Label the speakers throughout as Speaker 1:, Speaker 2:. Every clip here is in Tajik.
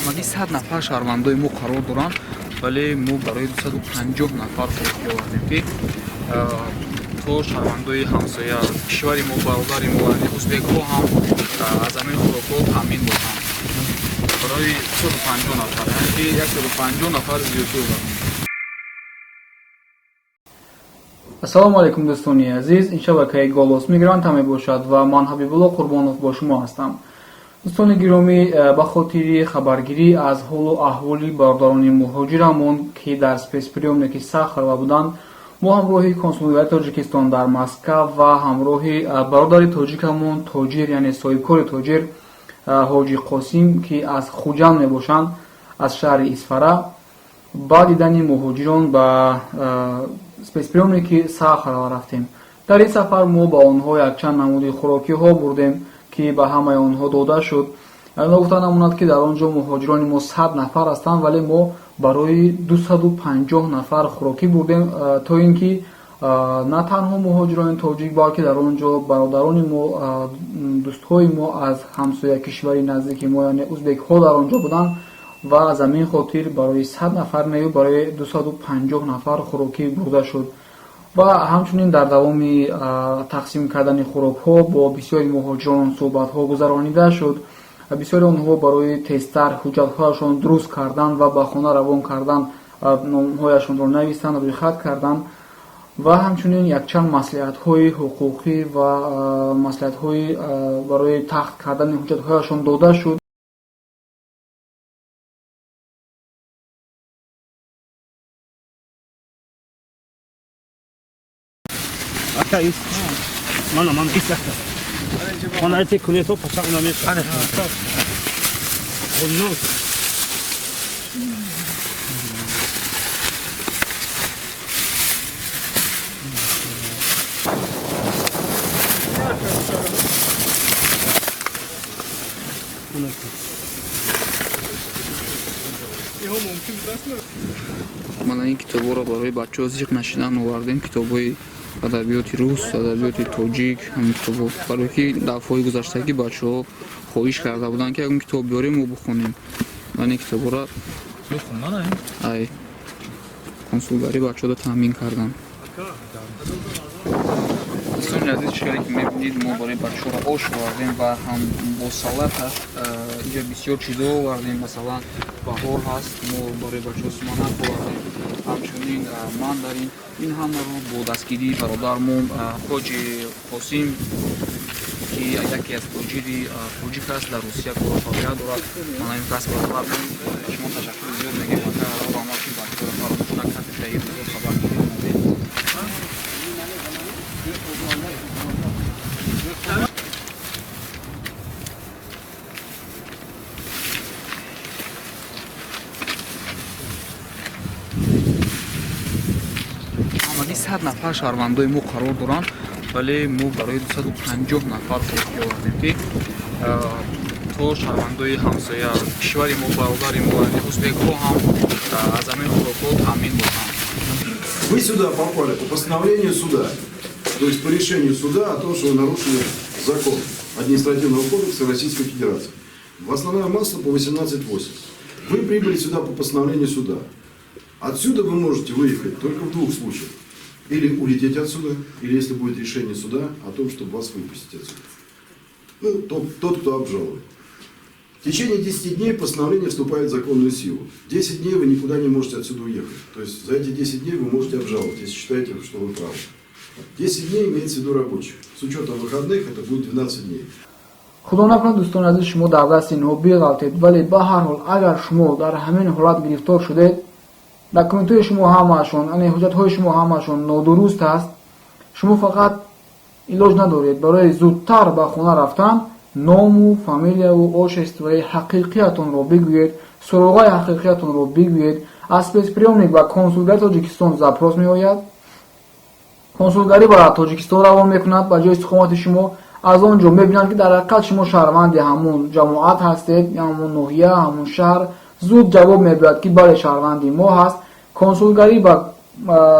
Speaker 1: Ҳамагӣ 100 нафар шаҳрвандои мо қарор доранд, вале мо барои 250 нафар хӯрокӣ овардем, ки то шаҳрвандои ҳамсоя кишвари мо, бародари мо, яъне узбекҳо ҳам аз ҳамин хӯрокҳо таъмин бошанд. Барои 250 нафар, яъне ки 150 нафар зиёдтӣ овардем.
Speaker 2: Ассалому алайкум, дӯстони азиз. Ин шабакаи Голос Мигранта мебошад ва ман Ҳабибулло Қурбонов бо шумо ҳастам. Дӯстони гиромӣ, ба хотири хабаргирӣ аз ҳолу аҳволи бародарони муҳоҷирамон, ки дар спецприёмники Сахарова буданд, мо ҳамроҳи консулгарии Тоҷикистон дар Москав ва ҳамроҳи бародари тоҷикамон, тоҷир, яъне соҳибкори тоҷир, Ҳоҷи Қосим, ки аз Хуҷанд мебошанд, аз шаҳри Исфара, ба дидани муҳоҷирон ба спецприёмники Сахарова рафтем. Дар ин сафар мо ба онҳо якчанд намуди хӯрокиҳо бурдем, ки ба ҳамаи онҳо дода шуд. Ногуфта намонад, ки дар он ҷо муҳоҷирони мо 100 нафар ҳастанд, вале мо барои 250 нафар хӯрокӣ бурдем, то ин ки на танҳо муҳоҷирони тоҷик, балки дар он ҷо бародарони мо, дӯстҳои мо аз ҳамсоя кишвари наздики мо, яъне узбекҳо, дар он ҷо буданд ва аз ҳамин хотир барои 100 нафар нею барои 250 нафар хӯрокӣ бурда шуд. Ва ҳамчунин дар давоми тақсим кардани хӯрокҳо бо бисёри муҳоҷирон суҳбатҳо гузаронида шуд. Бисёри онҳо барои тезтар ҳуҷҷатҳояшон дуруст кардан ва ба хона равон кардан номҳояшонро навистанд, рӯйхат карданд ва ҳамчунин якчанд маслиҳатҳои ҳуқуқӣ ва маслиҳатҳои барои тахт кардани ҳуҷҷатҳояшон дода шуд.
Speaker 3: Ака, ис. Мана, мана, ис ака. Мана эти кулето пачак намеша. Онно.
Speaker 1: Мана ин китобҳоро барои бачаҳо зиқ нашидан овардем, китобҳои адабиёти рус, адабиёти тоҷик, ҳамин китобҳо, барое ки дафъҳои гузаштагӣ бачаҳо хоҳиш карда буданд, ки ягон китоб биёрем, мо бихонем. Ман ин китобҳоро ай консулгарӣ бачаҳоро таъмин кардам. Дӯстони азиз, чӣ хеле ки мебинед, мо барои бачаҳоро ош овардем ва ҳам бо салаташ инҷа бисёр чизо овардем. Масалан, баҳор ҳаст, мо барои бачаҳо суманак овардем, ҳамчунин мандарин. Ин ҳамаро бо дастгирии бародармон Ҳоҷи Қосим, ки яке аз тоҷири тоҷик аст, дар Русия кору фаъолият дорад. Мана ин кас бародармон, шумо ташаккури зиёд мегӯем, ака, раҳмат, ки бачаҳоро фаромӯш накардед, дар ин рӯзо хабаргирӣ омадед. Ҳамагӣ 100 нафар шаҳрвандои мо қарор доранд, вале мо барои 250 нафар хӯрокӣ овардем, ки то шаҳрвандои ҳамсоя кишвари мо, бародари мо, яъне узбекҳо ҳам аз ҳамин хӯрокҳо таъмин бошанд.
Speaker 4: Вы сюда попали по постановлению суда, то есть по решению суда о том, что вы нарушили закон Административного кодекса Российской Федерации. В основная масса по 18.8. Вы прибыли сюда по постановлению суда. Отсюда вы можете выехать только в двух случаях. Или улететь отсюда, или если будет решение суда о том, чтобы вас выпустить отсюда. Ну, тот, кто обжалует. В течение 10 дней постановление вступает в законную силу. 10 дней вы никуда не можете отсюда уехать. То есть за эти 10 дней вы можете обжаловать, если считаете, что вы правы. 10 дней имеется в виду рабочих. С учетом выходных это будет 12 дней.
Speaker 2: Худо накунад, дӯстони азиз, шумо дар дасти инҳо биғалтед, вале ба ҳар ҳол, агар шумо дар ҳамин ҳолат гирифтор шудед, документҳои шумо ҳамаашон, яъне ҳуҷҷатҳои шумо ҳамаашон нодуруст аст, шумо фақат илоҷ надоред: барои зудтар ба хона рафтан ному, фамилияву отчествои ҳақиқиятонро бигӯед, суроғаи ҳақиқиятонро бигӯед. Аз спецприёмник ба консулгарии Тоҷикистон запрос меояд, консулгарӣ ба Тоҷикистон равон мекунад, ба ҷои истиқомати шумо. Аз он ҷо мебинанд, ки дар ҳақиқат шумо шаҳрванди ҳамун ҷамоат ҳастед, ҳамун ноҳия, ҳамун шаҳр. Зуд ҷавоб мебиёяд, ки бале, шаҳрванди мо ҳаст. Консулгарӣ ба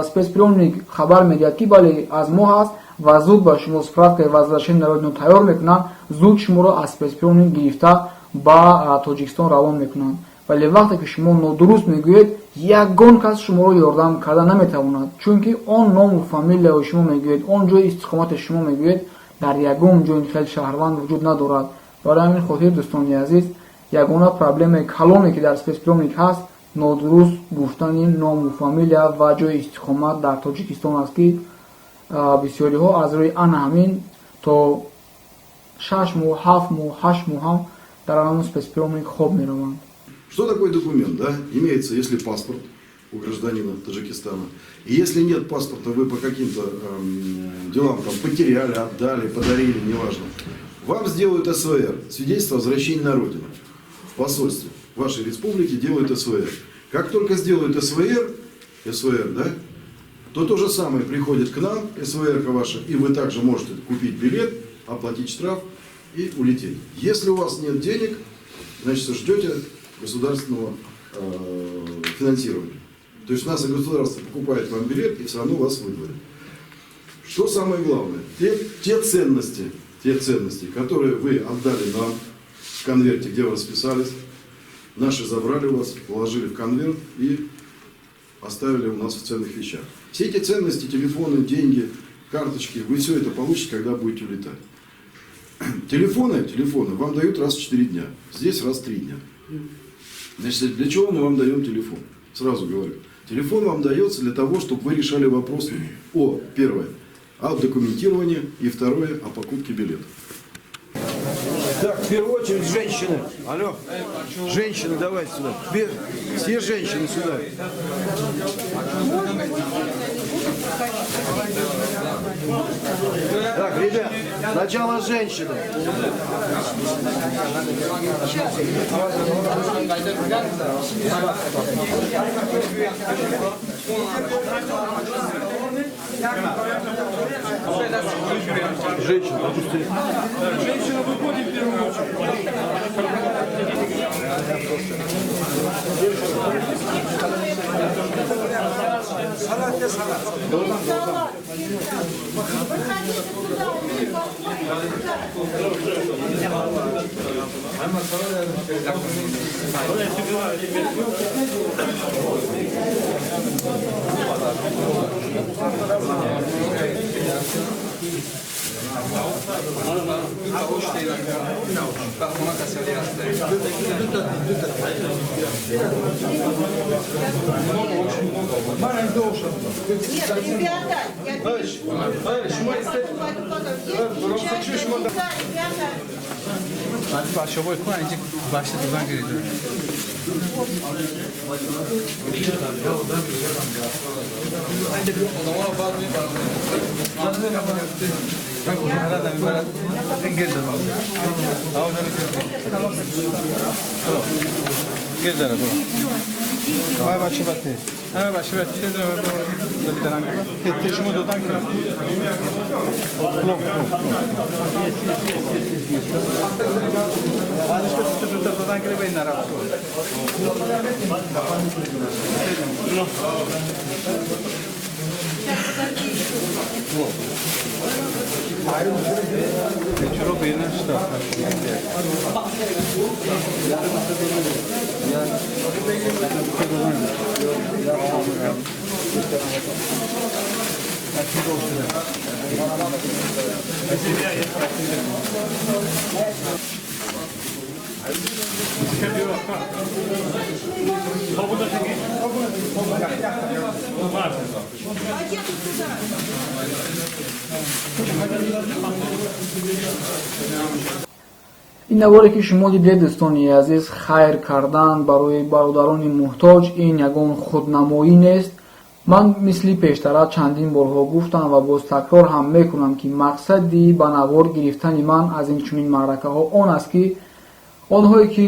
Speaker 2: спецприёмник хабар медиҳад, ки бале, аз мо ҳаст, ва зуд ба шумо справкаи возвращение на родину тайёр мекунанд. Зуд шуморо аз спецприёмник гирифта ба Тоҷикистон равон мекунанд. Вале вақте ки шумо нодуруст мегӯед, ягон кас шуморо ёрдам карда наметавонад, чунки он ному фамилияи шумо мегӯед, он ҷои истиқомате шумо мегӯед, дар ягон ҷои хел шаҳрванд вуҷуд надорад. Барои ҳамин хотир, дӯстони азиз, ягона проблемаи калоне, ки дар спецприёмник ҳаст, нодуруст гуфтани ному фамилия ва ҷои истиқомат дар Тоҷикистон аст, ки бисёриҳо аз рӯи ана ҳамин то 6 моҳ, 7 моҳ, 8 моҳ ҳам дар ҳамон спецприёмник хоб мераванд.
Speaker 4: Что такое документ? Да? Имеется, если паспорт у гражданина Таджикистана. И если нет паспорта, вы по каким-то делам там потеряли, отдали, подарили, неважно. Вам сделают СВР, свидетельство о возвращении на родину. В посольстве вашей республики делают СВР. Как только сделают СВР, СВР, да, то то же самое приходит к нам, СВР ваша, и вы также можете купить билет, оплатить штраф и улететь. Если у вас нет денег, значит, ждете государственного финансирования. То есть у нас государство покупает вам билет и все равно вас выдворит. Что самое главное? Те ценности, которые вы отдали нам в конверте, где вы расписались, наши забрали у вас, положили в конверт и оставили у нас в ценных вещах. Все эти ценности, телефоны, деньги, карточки, вы все это получите, когда будете улетать. Телефоны вам дают раз в 4 дня, здесь раз в 3 дня. Значит, для чего мы вам даем телефон? Сразу говорю. Телефон вам дается для того, чтобы вы решали вопрос о, первое, о документировании, и второе, о покупке билета. Так, в первую очередь женщины. Алло, женщины, давайте сюда. Все женщины сюда.
Speaker 5: Можно мужчины не будут проходить?
Speaker 4: Так, ребят, сначала женщины. Женщины, пропусти.
Speaker 6: Женщина выходит в первую очередь.
Speaker 5: Проходите сюда, у меня Нет, ребята, я пишу. Я потом пойду потом. Есть ребята. Пакеты сюда.
Speaker 2: Ин наворе, ки шумо дидед, дӯстони азиз, хайр кардан барои бародарони муҳтоҷ ин ягон худнамоӣ нест. Ман мисли пештара чандин борҳо гуфтам ва боз такрор ҳам мекунам, ки мақсади ба навор гирифтани ман аз ин чунин маъракаҳо он аст, ки онҳое ки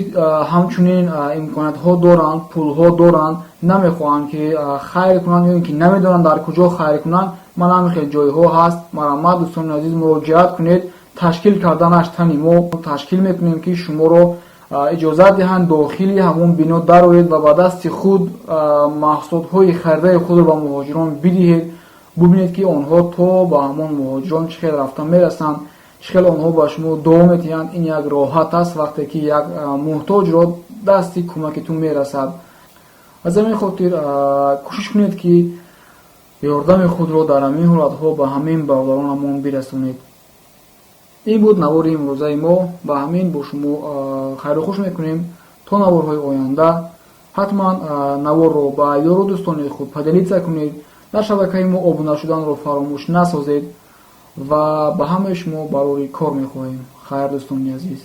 Speaker 2: ҳамчунин имкониятҳо доранд, пулҳо доранд, намехоҳанд ки хайр кунанд ё ин ки намедонанд дар куҷо хайр кунанд, ман ҳамин хел ҷойҳо ҳаст, марҳамат, дӯстони азиз, муроҷиат кунед. Ташкил карданаш тани мо ташкил мекунем, ки шуморо иҷозат диҳанд дохили ҳамон бино дароед ва ба дасти худ маҳсулотҳои харидаи худро ба муҳоҷирон бидиҳед. Бубинед, ки онҳо то ба ҳамон муҳоҷирон чӣ хел рафта мерасанд, чӣ хел онҳо ба шумо дуо метиҳанд. Ин як роҳат аст, вақте ки як муҳтоҷро Дасти кӯмаки ту мерасад. Аз ҳамин хотир кӯшиш кунед, ки ёрдами худро дар ҳамин ҳолатҳо ба ҳамин бародаронамон бирасонед. Ин буд навори имрӯзаи мо. Ба ҳамин бо шумо хайру хуш мекунем то наворҳои оянда. Ҳатман наворро ба ёру дӯстони худ поделиться кунед, дар шабакаи мо обуна шуданро фаромӯш насозед ва ба ҳамаи шумо барори кор мехоҳем. Хайр, дӯстони азиз.